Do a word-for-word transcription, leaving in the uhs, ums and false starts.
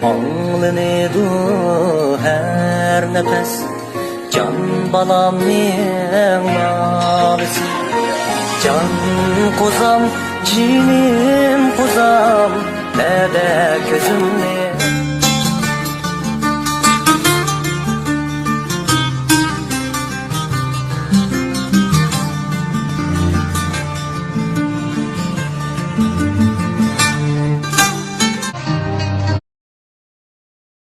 ئاڭلىنىدۇ ھەر نەپەس جان بالامنىڭ نالىسى. جان قوزام، جېنىم قوزام، نەدە كۆزۈمنى